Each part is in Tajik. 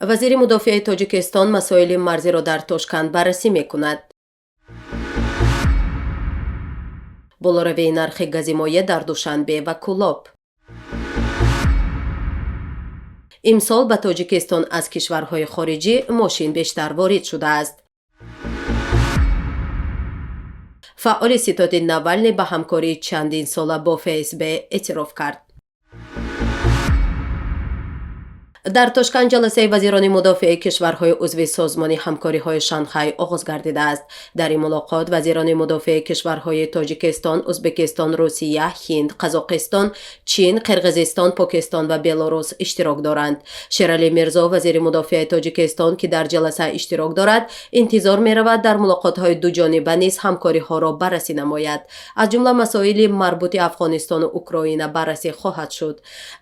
Вазири мудофиаи Тоҷикистон масоили марзиро дар Тошканд баррасӣ мекунад. Болоравии нархи гази моеъ дар Душанбе ва Кӯлоб. Имсол ба Тоҷикистон аз кишварҳои хориҷӣ мошин бештар ворид шудааст. Фаъоли ситоди Навални ба ҳамкории чандинсола бо ФСБ эътироф кард. Дар Тошканд ҷаласаи вазирони мудофиаи кишварҳои узви Созмони ҳамкориҳои Шанхай оғоз гардидааст. Дар ин мулоқот вазирони мудофиаи кишварҳои Тоҷикистон, Ӯзбекистон, Русия, Ҳинд, Қазоқистон, Чин, Қирғизистон, Покистон ва Белорус иштирок доранд. Шералӣ Мирзо, вазири мудофиаи Тоҷикистон, ки дар ҷаласа иштирок дорад, интизор меравад дар мулоқотҳои дуҷониба низ ҳамкориҳоро баррасӣ намояд. Аз ҷумла масоили марбути Афғонистону Украина баррасӣ хоҳад шуд.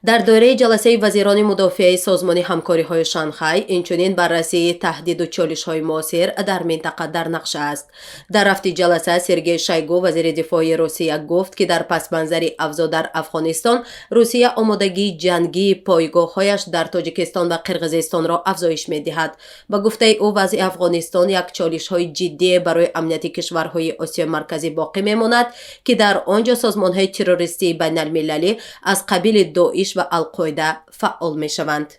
Дар доираи ҷаласаи вазирони мудофиаи Созмони ҳамкориҳои Шанхай инчунин баррасии таҳдиду чолишҳои муосир дар минтақа дар нақша аст. Дар рафти ҷаласа Сергей Шойгу, вазири дифои Русия, гуфт, ки дар пасманзари авзоъ дар Афғонистон Русия омодагии ҷангии пойгоҳҳояш дар Тоҷикистон ва Қирғизистонро афзоиш медиҳад. Ба гуфтаи ӯ, вазъи Афғонистон як чолишҳои ҷиддие барои амнияти кишварҳои Осиёи Марказӣ боқӣ мемонад, ки дар он ҷо созмонҳои террористии байналмилалӣ аз қабили Доиш ва Алқоида фаъол мешаванд.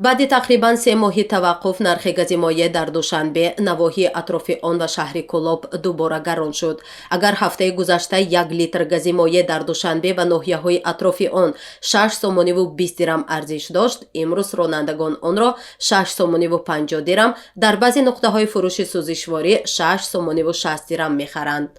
Баъди тақрибан 3 моҳи таваққуф нархи гази моеъ дар Душанбе, навоҳии атрофи он ва шаҳри Кӯлоб дубора гарон шуд. Агар ҳафтаи гузашта 1 литр гази моеъ дар Душанбе ва ноҳияҳои атрофи он 6 сомониву 20 дирам арзиш дошт, имрӯз ронандагон онро 6 сомониву 50 дирам, дар баъзе нуқтаҳои фурӯши сӯзишворӣ 6 сомониву 60 дирам мехаранд.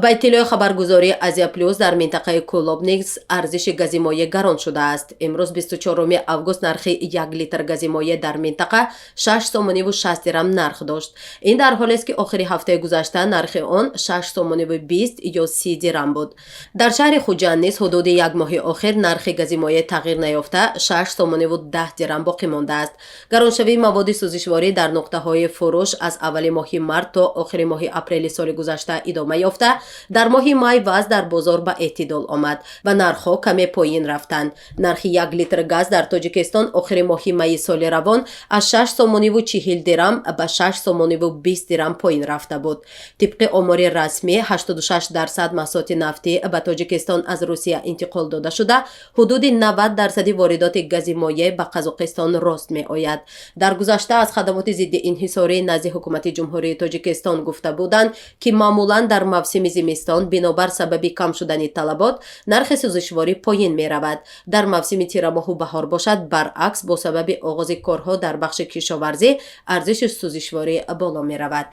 Ба иттилои хабаргузории Азия Плюс, дар минтақаи Кӯлоб низ арзиши гази моеъ гарон шудааст. Имрӯз, 24 август, нархи 1 литр гази моеъ дар минтақа 6 сомониву 60 дирам нарх дошт. Ин дар ҳолест, ки охири ҳафтаи гузашта нархи он 6 сомониву 20 ё 30 дирам буд. Дар шаҳри Хуҷанд низ ҳудуди як моҳи охир нархи гази моеъ тағйир наёфта 6 сомониву 10 дирам боқӣ мондааст. Гароншавии маводи сӯзишворӣ дар нуқтаҳои фурӯш аз аввали моҳи март то охири моҳи апрели соли гузашта идома ёфта, дар моҳи май вазъ дар бозор ба эътидол омад ва нархҳо каме поин рафтанд. Нархи 1 литр газ дар Тоҷикистон охири моҳи майи соли равон аз 6 сомониву 40 дирам ба 6 сомониву 20 дирам поин рафта буд. Тибқи омори расмӣ, 86% маҳсулоти нафтӣ ба Тоҷикистон аз Русия интиқол дода шуда, ҳудуди 90 дарсади воридоти гази моеъ ба Қазоқистон рост меояд. Дар гузашта аз хадамоти зидди инҳисорӣ назди Ҳукумати Ҷумҳурии Тоҷикистон гуфта буданд, ки маъмулан дар мавсими зимистон бинобар сабаби кам шудани талабот нархи сӯзишворӣ поин меравад. Дар мавсими тирамоҳу баҳор бошад, баръакс, бо сабаби оғози корҳо дар бахши кишоварзӣ арзиши сӯзишворӣ боло меравад.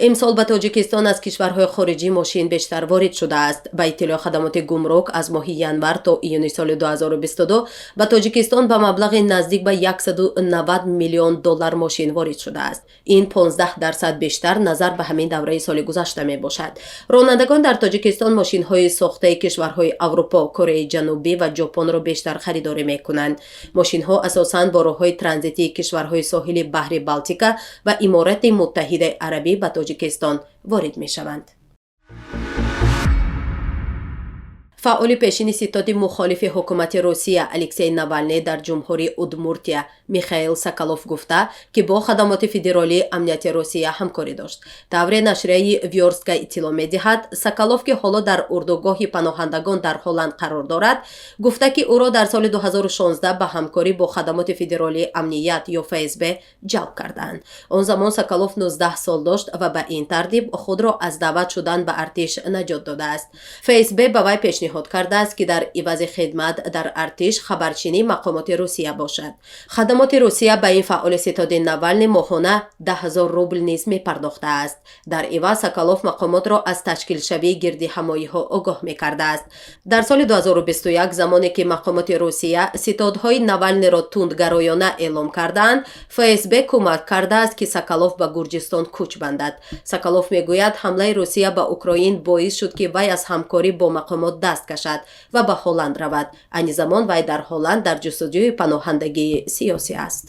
Имсол ба Тоҷикистон аз кишварҳои хориҷӣ мошин бештар ворид шудааст. Ба иттилои хадамоти гумрук, аз моҳи январ то июни соли 2022 ба Тоҷикистон ба маблағи наздик ба 190 миллион доллар мошин ворид шудааст. Ин 15% бештар назар ба ҳамин давраи соли гузашта мебошад. Ронандагон дар Тоҷикистон мошинҳои сохтаи кишварҳои Аврупо, Кореяи Ҷанубӣ ва Ҷопонро бештар харидорӣ мекунанд. Мошинҳо асосан бо роҳҳои транзитии кишварҳои соҳили баҳри Балтика ва Иморати Муттаҳидаи Арабӣ ба Тоҷикистон ворид мешаванд. Фаъоли пешини ситоди мухолифи ҳукумати Русия Алексей Навалний дар ҷумҳурии Удмуртия Михаил Соколов гуфта, ки бо хадамоти федералии амнияти Русия ҳамкорӣ дошт. Тавре нашрияи Вёрстка иттилоъ медиҳад, Соколов, ки ҳоло дар урдугоҳи паноҳандагон дар Ҳолланд қарор дорад, гуфта, ки ӯро дар соли 2016 ба ҳамкорӣ бо хадамоти федералии амният ё ФСБ ҷалб кардаанд. Он замон Соколов 19 сол дошт ва ба ин тартиб худро аз даъват шудан ба артиш наҷот додааст. ФСБ ба вай пешниҳод кардааст, ки дар ивази хидмат дар артиш хабарчинии мақомоти Русия бошад. Хадамоти Русия ба ин фаъоли ситоди Навални моҳона 10 000 рубл низ мепардохтааст. Дар иваз Соколов мақомотро аз ташкилшавии гирдиҳамоиҳо огоҳ мекардааст. Дар соли 2021, замоне ки мақомоти Русия ситодҳои Навалниро тундгароёна эълом кардаанд, ФСБ кӯмак кардааст, ки Соколов ба Гурҷистон кӯч бандад. Соколов мегӯяд, ҳамлаи Русия ба Украин боис шуд, ки вай аз ҳамкорӣ бо мақомот даст кашад ва ба Ҳолланд равад. Айни замон вай дар Ҳолланд дар ҷустуҷӯи паноҳандагии сиёсӣ аст.